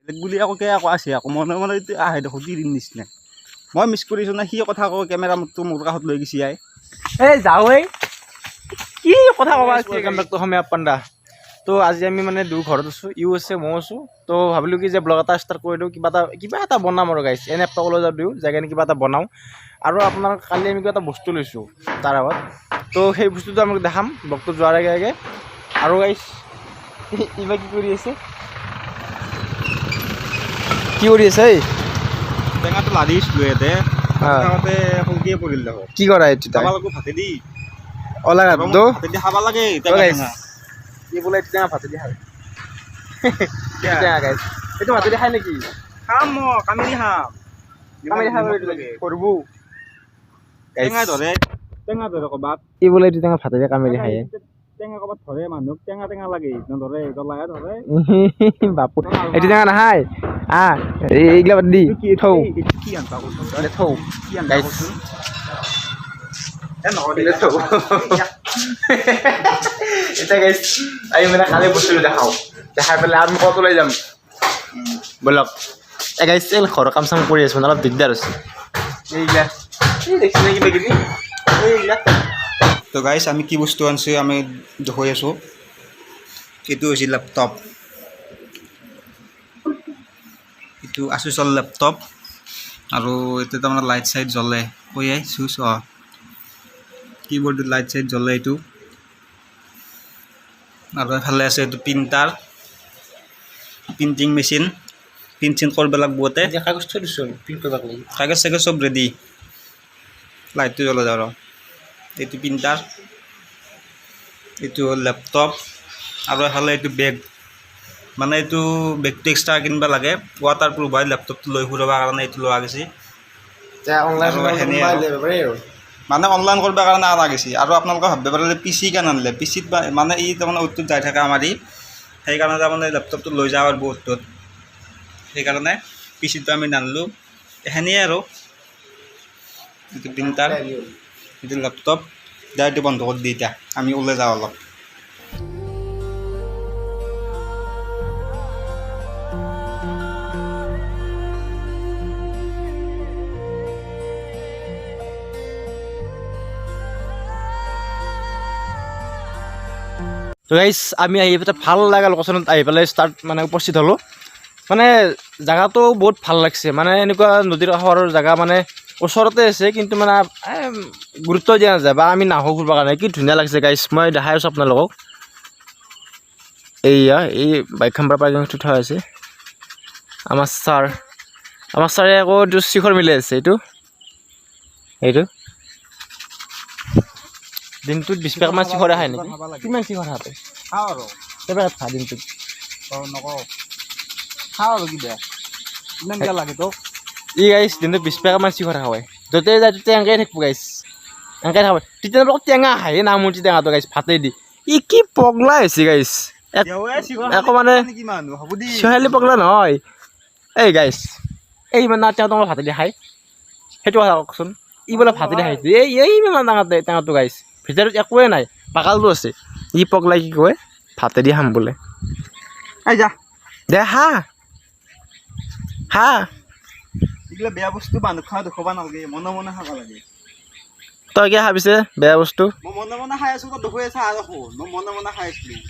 বুলি আকৌ কে আকৌ আছে আকৌ মনে মনে আহে দেখোন তিৰিৰ নিচিনা। মই মিছ কৰিছোঁ না সি কথা কওঁ কেমেৰাটো মোৰ কাষত লৈ গুচি আহে। এই যাওঁ এই কি কথা ক'বা। Welcome back to Asomiya Panda. তো আজি আমি মানে দুয়ো ঘৰত আছোঁ, ইও আছে ময়ো আছোঁ। তো ভাবিলোঁ কি যে ব্লগ এটা ষ্টাৰ্ট কৰি দিওঁ, কিবা এটা বনাম আৰু গাইছ। এনে এপাক ওলাই যাওঁ দুয়ো যাই কিনে কিবা এটা বনাওঁ। আৰু আপোনাৰ কালি আমি কিবা এটা বস্তু লৈছোঁ তাৰ আগত, তো সেই বস্তুটো আমাক দেখাম ব্লগটো যোৱাৰ আগে আগে। আৰু গাইছ ইবা কি কৰি আছে, কি কৰি আছে? এই টেঙাটো লাৰি দিছিলোঁ ইয়াতে, তাতে সলকিয়ে পৰিল দেখোন। কি কৰা এইটো? খাব লাগিব ভাতেদি। ওলা গাঁতটো ভাতেদি খাব লাগে টেঙা। কি বোলে এইটো টেঙা ভাতেদি খায়? টেঙা গাইছ, এইটো ভাতেদি খায় নেকি? খাম মই, কামেৰি খাম। কামেৰি খাব লাগে কৰবো। টেঙা ধৰে, টেঙা ধৰে ক'ৰবাত। কি বোলে এইটো টেঙা ভাতেদি কামেৰি খায়? টেঙা ক'ৰবাত ধৰে মানুহক, টেঙা টেঙা লাগে নধৰে, জ্বলাহে ধৰে। বাপু এইটো টেঙা নাখায়। এইগিলা বাদ দি থৌ কি আনবা কৈছো, থৌ কি আনবা কৈছো। এতিয়া গাইছ আমি মানে কালি বস্তুটো দেখাওঁ, দেখাই পেলাই আমি ক'ত ওলাই যাম ব'লক। এই গাইছ এই ঘৰৰ কাম চাম কৰি আছোঁ মানে অলপ দিগদাৰ হৈছে। এইগিলা এই দেখিছে কিবা কিবি এইগিলা। তো গাইছ আমি কি বস্তু আনিছোঁ আমি দেখুৱাই আছোঁ। এইটো হৈছে লেপটপ, এইটো আছুছৰ লেপটপ। আৰু এইটো তাৰমানে লাইট চাইট জ্বলে, কৈ চুইচ অ কিবৰ্ডত লাইট চাইট জ্বলে এইটো। আৰু এফালে আছে এইটো প্ৰিণ্টাৰ, প্ৰিণ্টিং মেচিন, প্ৰিণ্ট চিণ্ট কৰিব লাগিব ইয়াতে। কাগজ থৈ দিছোঁ আমি প্ৰিণ্ট কৰিব লাগিব, কাগজ চাগজ চব ৰেডি। লাইটটো জ্বলে আৰু এইটো প্ৰিণ্টাৰ, এইটো হ'ল লেপটপ। আৰু এফালে এইটো বেগ, মানে এইটো বেগটো এক্সট্ৰা কিনিব লাগে, ৱাটাৰ প্ৰুফ হয়। লেপটপটো লৈ ফুৰাবৰ কাৰণে এইটো লোৱা গৈছে, মানে অনলাইন কৰিবৰ কাৰণে অনা গৈছে। আৰু আপোনালোকে ভাবিব পাৰে যে পি চি কেন আনিলে, পি চিত মানে ই তাৰমানে অ'তটোত যাই থাকে আমাৰ ই, সেইকাৰণে তাৰমানে লেপটপটো লৈ যাওঁ আৰু অ'তটোত, সেইকাৰণে পি চিটো আমি নানিলোঁ। এইখিনিয়ে আৰু এইটো প্ৰিণ্টাৰ, এইটো লেপটপ। দে এইটো বন্ধ কৰি দি এতিয়া আমি ওলাই যাওঁ অলপ। তো গাইছ আমি আহি পেলাই ভাল লগা লোকেশ্যনত আহি পেলাই ষ্টাৰ্ট মানে উপস্থিত হ'লোঁ। মানে জেগাটো বহুত ভাল লাগছে, মানে এনেকুৱা নদীৰ কাষৰ জেগা মানে ওচৰতে আছে, কিন্তু মানে গুৰুত্ব দিয়া নাযায় বা আমি নাহোঁ ঘূৰিবৰ কাৰণে। কি ধুনীয়া লাগছে গাইছ, মই দেখাই আছোঁ আপোনালোকক। এইয়া এই বাইকখন পৰা পাৰ্কিংটো থোৱা হৈছে। আমাৰ ছাৰ, আমাৰ ছাৰে আকৌ এইটো শিখৰ মিলাই আছে। এইটো এইটো দিনটোত 20 পেকমান শিখৰে খায় নেকি? কিমান শিখৰ খাওঁ তই? খাওঁ আৰু কেইবা খা দিনটোত? নকওঁ, খাওঁ আৰু কিবা ইমান কিয় লাগে তোক? ই গাইছ দিনটোত 20 পেকমান শিখৰ খাৱাই, য'তে যায় ত'তে এনেকৈ থাকিব গাইছ, এনেকৈ খাব। তেতিয়া আপোনালোক টেঙা খায় না মোৰ টেঙাটো গাইছ ভাতেই দি। ই কি পগলা হৈছে গাইছ, একো মানে শিখালি পগলা নহয়। এই গাইছ এই ইমান ডাঙৰ টেঙাটো মই ভাতেদি খায়, সেইটো কথা কওকচোন। ই বোলে ভাতেদি খাইছে, এই ইমান ডাঙৰ টেঙাটো গাইছ, ভিতৰত একোৱে নাই, বাকালটো আছে। ই পগলাই কি কয় ভাতেদি খাম বোলে। এই যা দে হা হা, এইগিলা বেয়া বস্তু মানুহ খোৱা দেখুৱাব নালাগে, মনে মনে খাব লাগে। তই কিয় ভাবিছে বেয়া বস্তু? মই মনে মনে খাই আছোঁ, তই দেখুৱাই আছা আৰু দেখোন মই মনে মনে খাই আছিলোঁ।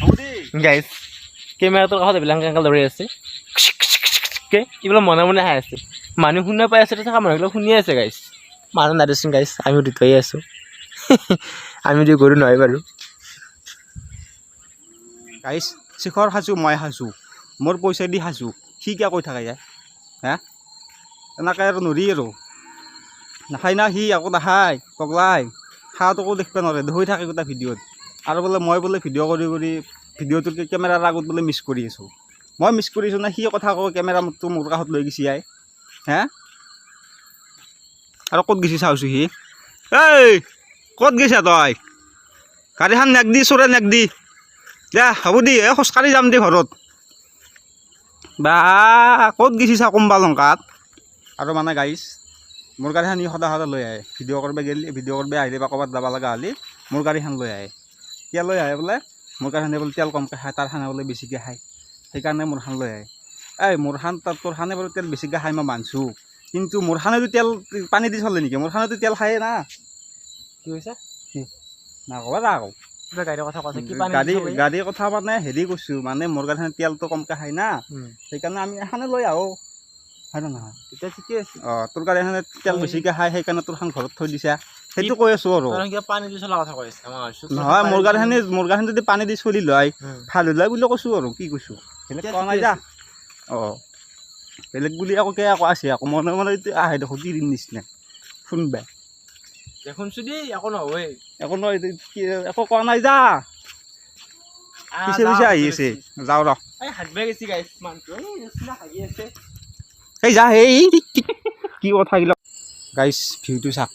হ'ব দেই গাইছ কেমেৰাটোৰ কাষত এইবিলাক কেনেকৈ দৌৰি আছে, এইবিলাক মনে মনে খাই আছে। মানুহ শুনা পাই আছে, থকা মানুহবিলাক শুনিয়ে আছে গাইছ। মানুহ নাই দেচোন গাইছ, আমি দুটাই আছোঁ। আমি দুই গৰু নহয় বাৰু। গাইছ শিখৰ খাইছোঁ, মই খাইছোঁ, মোৰ পইচা দি খাইছোঁ, সি কিয় কৈ থাকে হা? এনেকৈ আৰু নৰি আৰু নাখায় না সি, আকৌ নাখায় পগলাই, খাৱাটোকো দেখিব নোৱাৰে, দেখুৱাই থাকে গোটেই ভিডিঅ'ত। আৰু বোলে মই বোলে ভিডিঅ' কৰি কৰি ভিডিঅ'টোৰ কেমেৰাৰ আগত বোলে মিছ কৰি আছোঁ। মই মিছ কৰিছোঁ না সি কথা কওঁ কেমেৰাটো মোৰ কাষত লৈ গুচি আহে হা? আৰু ক'ত গৈছি চাওঁচোন সি। এই ক'ত গৈছা তই? গাড়ীখন নেক দি, চোৰে নেক দি দে, হ'ব দি, এই খোজকাঢ়ি যাম দে ঘৰত। বা ক'ত গৈছি চা কোনোবা লংকাত। আৰু মানে গাইছ মোৰ গাড়ীখন ই সদায় সদায় লৈ আহে, ভিডিঅ' কৰিব গ'লে, ভিডিঅ' কৰিব আহিলে বা ক'ৰবাত যাব লগা হ'লে মোৰ গাড়ীখন লৈ আহে। কিয় লৈ আহে বোলে? মোৰ গাড়ীখনে বোলে তেল কমকৈ খায়, তাৰখনে বোলে বেছিকৈ খায়, সেইকাৰণে মোৰখন লৈ আহে। এই মোৰ খান তাত তোৰ খানে বাৰু তেল বেছিকৈ খাই মই মানছোঁ, কিন্তু মোৰ খানেতো তেল পানী দি চলে নেকি? মোৰ খানেতো তেল খায়ে না। কি কৈছা? না ক'বা যা আকৌ। কিবা গাড়ীৰ কথা কৈছা কি? পানী গাড়ী গাড়ীৰ কথা মানে হেৰি কৈছোঁ, মানে মোৰ গাড়ীখনে তেলটো কমকৈ খায় না, সেইকাৰণে আমি এখানে লৈ আহোঁ, হয় নে নহয়? তেতিয়া ঠিকে আছে। অঁ, তোৰ গাড়ীখনে তেল বেছিকৈ খায়, সেইকাৰণে তোৰখন ঘৰত থৈ দিছা, সেইটো কৈ আছোঁ আৰু। তই কিবা পানী দি চলা কথা কৈ আছা, মই ভাবিছোঁ তোৰ নহয়, পানী মোৰ দি গাড়ীখনে, মোৰ গাড়ীখন যদি পানী দি চলি লয় ভাল হৈ লয় বুলি কৈছোঁ আৰু, কি কৈছোঁ বেলেগ এতিয়া কোৱা নাই ঠিকে যা। অঁ, বেলেগ বুলি আকৌ কে আকৌ আছে আকৌ মনে মনে এতিয়া আহে দেখোন তিৰিৰ নিচিনা শুনবা। দেখোনচোন দেই, একো নহয়। একো নহয়, এইটো কি একো কোৱা নাই যা, পিছে পিছে আহি আছে, যাওঁ ৰ। এই হাগবা গেছি গাইছ মানুহটো, এই নিচিনা হাগি আছে। এই যা, এই কি কথা গিলা। গাইছ, ভিউটো চাক,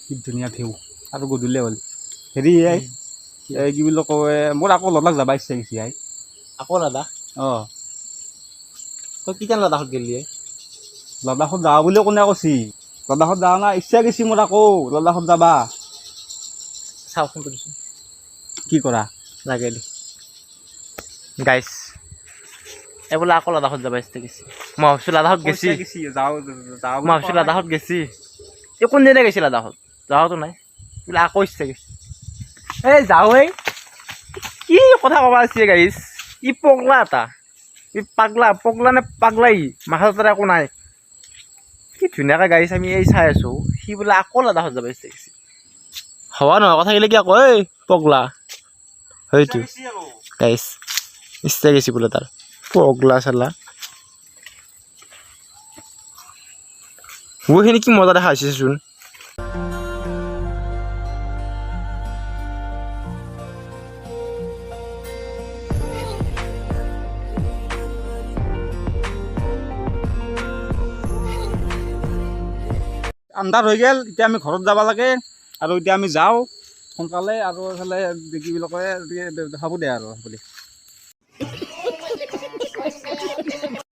কি ধুনীয়া ভিউ। আৰু গধূলি হ'ল হেৰি এই এই কি বুলি কয়, মোৰ আকৌ লাডাখ যাব ইচ্ছা গৈছে I. আকৌ লাডাখ? অঁ। তই কিজান লাডাখত গেলি? লাডাখত যাওঁ বুলি কোনে কৈছি? লাডাখত যাৱা না, ইচ্ছা গৈছি মোৰ আকৌ লাডাখত যাবা। চাওঁ, ফোনটো দিছোঁ। কি কৰা? লাগে দি গাইছ, এই বোলে আকৌ লাডাখত যাব ইচ্ছা গেছি। মই ভাবছোঁ লাডাখত গেছি। ইচ্ছা গৈছি, যাওঁ যাওঁ। মই ভাবছোঁ লাডাখত গেছি। এই কোনদিনা গৈছি লাডাখত? যাৱাটো নাই। বোলে আকৌ ইচ্ছা গেছি। এই যাওঁ। এই কি কথা ক'বা আছে গাইছ, ই পগলা এটা, ই পাগলা, পগলা নে পাগলা, ই মাথা তাত একো নাই। কি ধুনীয়াকৈ গাইছ আমি এই চাই আছোঁ, সি বোলে আকৌ লাডাখত যাব ইচ্ছা গেছি। হোৱা নহয় কথা গিলে কি আকৌ, এই পগলা হয়তো গাইছ, ইচ্ছা গেছি বোলে তাৰ, পগলা চালা। সেইখিনি কি মজা দেখা হৈছে চোন। আন্ধাৰ হৈ গ'ল, এতিয়া আমি ঘৰত যাব লাগে আৰু এতিয়া আমি যাওঁ সোনকালে আৰু এইফালে কি বুলি কয়, হ'ব দে আৰু বুলি।